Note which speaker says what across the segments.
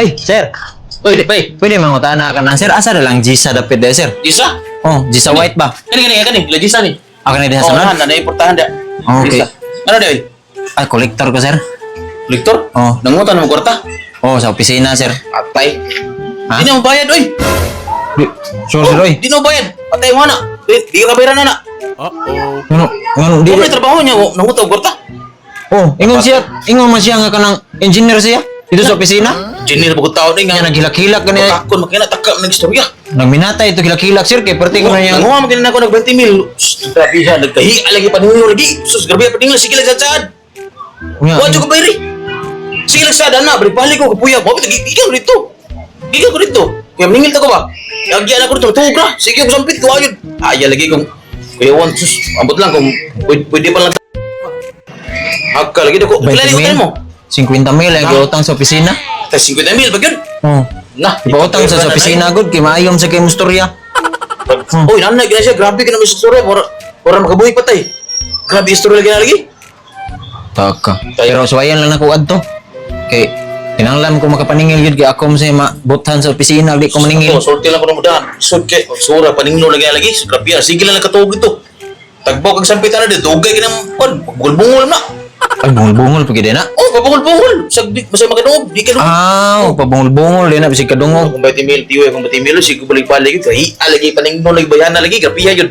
Speaker 1: Ay, sir.
Speaker 2: Uy, bay.
Speaker 1: Pwede mangutana ka na, sir. Asa na lang Gisa dapit de, sir?
Speaker 2: Gisa?
Speaker 1: Oh, Gisa White ba?
Speaker 2: Kani kani kani, la Gisa ni.
Speaker 1: Ako na diha
Speaker 2: Oh,
Speaker 1: sa
Speaker 2: na
Speaker 1: sunod.
Speaker 2: na importanhan da.
Speaker 1: Okay.
Speaker 2: Gisa. Ano day?
Speaker 1: Ay, kolektor ko, sir.
Speaker 2: Lektor?
Speaker 1: Oh.
Speaker 2: Nangutan mo kwarta?
Speaker 1: Oh, sa opisina, sir.
Speaker 2: Atay.
Speaker 1: Ha?
Speaker 2: Di na mo bayad, oy.
Speaker 1: Di, sure, sir, oy.
Speaker 2: Di na mo bayad. Atay mo na. Di ka bayaran na na.
Speaker 1: Ano, ano, di,
Speaker 2: Di mo trabaho niya, nangutan og kwarta.
Speaker 1: Oh, ingon siya, ingon man siya nga kanang engineer siya dito sa opisina.
Speaker 2: Engineer ba tao ni
Speaker 1: Nga
Speaker 2: nga
Speaker 1: naghilak-hilak kani.
Speaker 2: Takon makina takam nag istorya.
Speaker 1: Nagminata ito hilak-hilak, sir, kay perti ko na niyang
Speaker 2: Nanguha man ako nag 20 mil. Sus, grabe siya nagkahi lagi paninglo lagi. Sus, grabe paninglo sige lang sad.
Speaker 1: Nga,
Speaker 2: Wa jud ko bayri. Sige lang sad ana, balik balik ko kapuya. Mo gikan ko dito. Gikan ko dito. Kaya maningil ta ko ba? Agyan ako dito, tuog ra. Sige ko sampit ko ayun. Aya lagi kung kuya wan sus, ambot lang kung pwede pa lang. Hakka lagi dako.
Speaker 1: 20
Speaker 2: Kailan
Speaker 1: mil.
Speaker 2: utang mo?
Speaker 1: 50 mil ang giutang sa opisina.
Speaker 2: Ta 50 mil ba gyud?
Speaker 1: Oh.
Speaker 2: Na,
Speaker 1: Ipautang sa opisina gud kay maayom sa kay mustorya.
Speaker 2: Uy, nanay, gina siya. Grabe ka naman sa istorya. Mura, mura makabuhi patay. Grabe istorya lagi na lagi.
Speaker 1: Taka. Pero suwayan lang nako adto. Kay kinahanglan ko makapaningil gyud kay ako mo sa mabuthan sa opisina di ko maningil.
Speaker 2: Ako, sulti lang ko ng mudahan. Sud kay, sura, paningno lagi na lagi. So, grabe yan. Sige lang nakatuog ito. Tagbaw kag sampitan na di. Dugay ka ng, kon, bungol-bungol na.
Speaker 1: Ay, bungol-bungol pag na.
Speaker 2: Oh, pabungol-bungol. Sag, di, masay makadungog. Di ka nung.
Speaker 1: Ah, pabungol-bungol din na bisig kadungog.
Speaker 2: Kung 20 mil, tiyo, kung 20 mil, sige balik-balik. Kahi, lagi, paningno lagi, bayan na lagi. Grabe yan yun.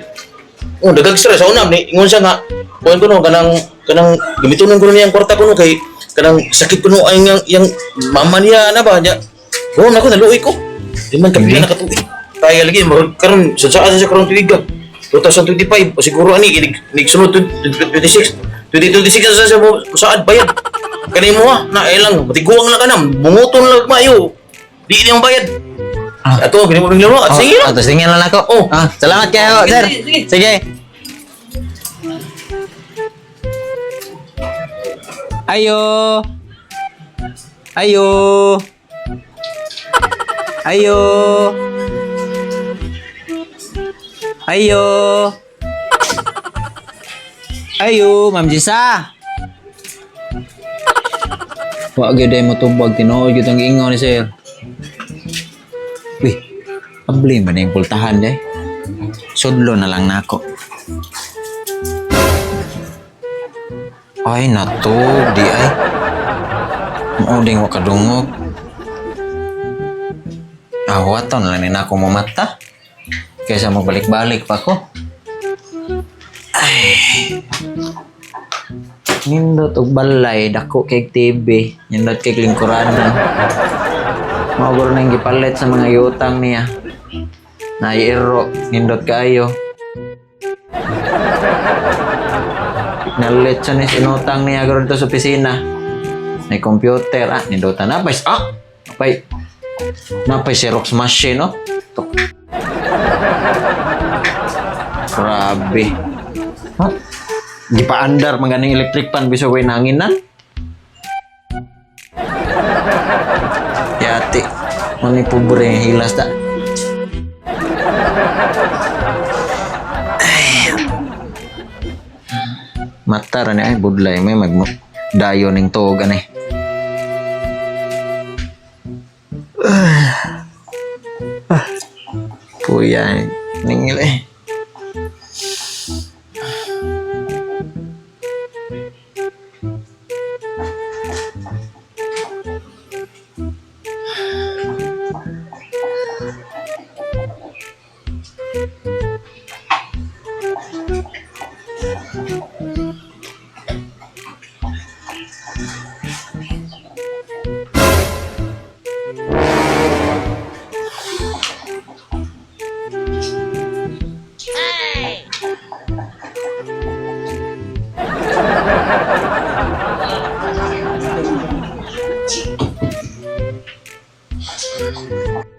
Speaker 2: Oh, daghang stress sa una ni ingon siya nga kuan ko no kanang kanang gamitonon ko niya ang kwarta ko no kay kanang sakit ko no ay yang, yang mama niya na ba niya. Oh, nako naluoy ko. Di man kapila na katuig. Kaya lagi marag karon sa saan siya karon tuig ka. 2025 o siguro ani ginig sunod 2026. 2026 na sa mo saad bayad. Kani mo ha, na ay lang matiguang lang ka na, bunguton lang maayo. Di niya bayad.
Speaker 1: Ah.
Speaker 2: Ato, gini mo ning laro. At
Speaker 1: Oh,
Speaker 2: sige lang.
Speaker 1: ah, tingin lang ako.
Speaker 2: Oh.
Speaker 1: Ah, salamat kayo,
Speaker 2: Sige,
Speaker 1: sir.
Speaker 2: sige, sige.
Speaker 1: Sige. Ayo. Ayo. Ayo. Ayo. Ayo, Ma'am Jisa. Wa gyud ay motubag tinuod gyud ang giingon ni sir. Uy, abli man na yung pultahan day. Sudlo na lang nako. Ay, natog di ay. Mauding wa kadungog. Awaton lang ni nako mamata. Kaysa magbalik-balik pa ko. Ay. Nindot og balay, dako kay TV, nindot kay lingkuranan. Mao guro nang gipalit sa mga yutang niya. Naiiro, nindot kaayo. Nalit siya ni inutang niya guro dito sa opisina. May computer, ah, nindutan na pay, ah, napay, napay Xerox machine, no? Tok. Grabe. Huh? Gipaandar man ganing electric pan bisag way nanginan. Yati. Mani pobre ang hilas ta. Ay. Mata ra ni ay budlay may mag dayo ning tuog ani. Ah. Puya ningil eh.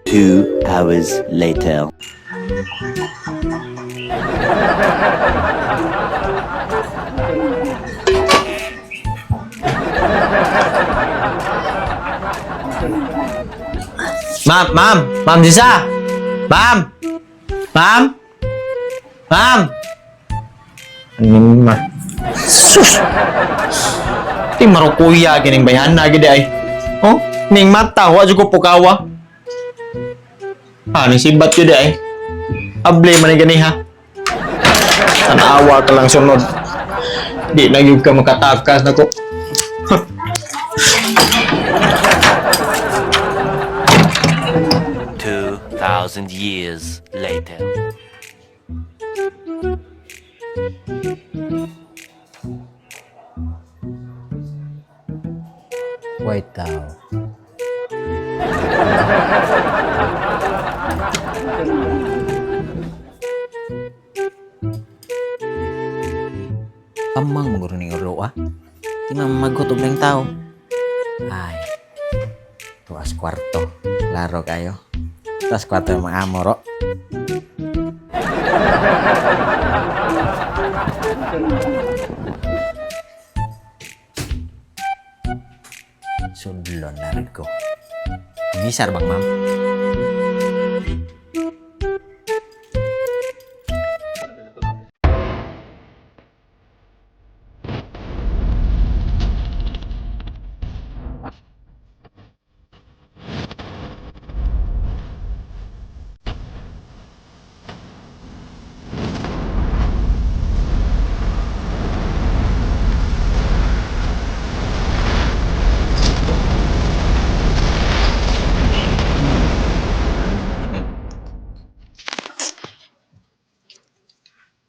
Speaker 3: 2 hours later.
Speaker 1: Ma'am, ma'am, ma'am Lisa. Ma'am. Ma'am. Ma'am. Ano ma? Sus. Ti marukuya kining bayhana gid ay. Oh.
Speaker 3: Ning mata, wa jud ko pukawa. Ah, ning sibat yun eh. Able man ni ganiha. Tanawa ka lang sunod. Di na gyud ka makatakas nako.
Speaker 4: 2,000 years later.
Speaker 1: White tao. Amang maguro ni ulo ah. Di man maghutob ng tao. Ay. Tuas kwarto. Laro kayo. Tuas kwarto yung mga amo ro. Sudlon na rin ko. Gisar bang ma'am?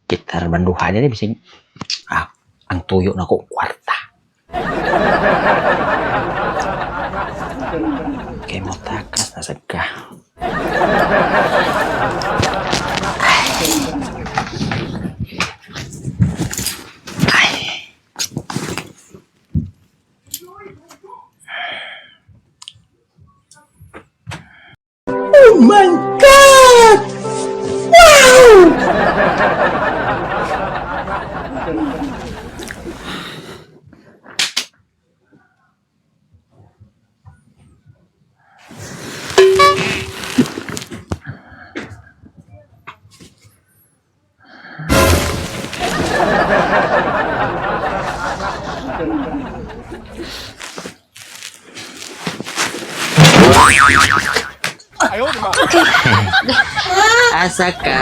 Speaker 1: Gitar banduhan niya bisig. Ah, ang tuyo na ko kwarta. Kay mo takas na sad ka. Ay. Asa ka?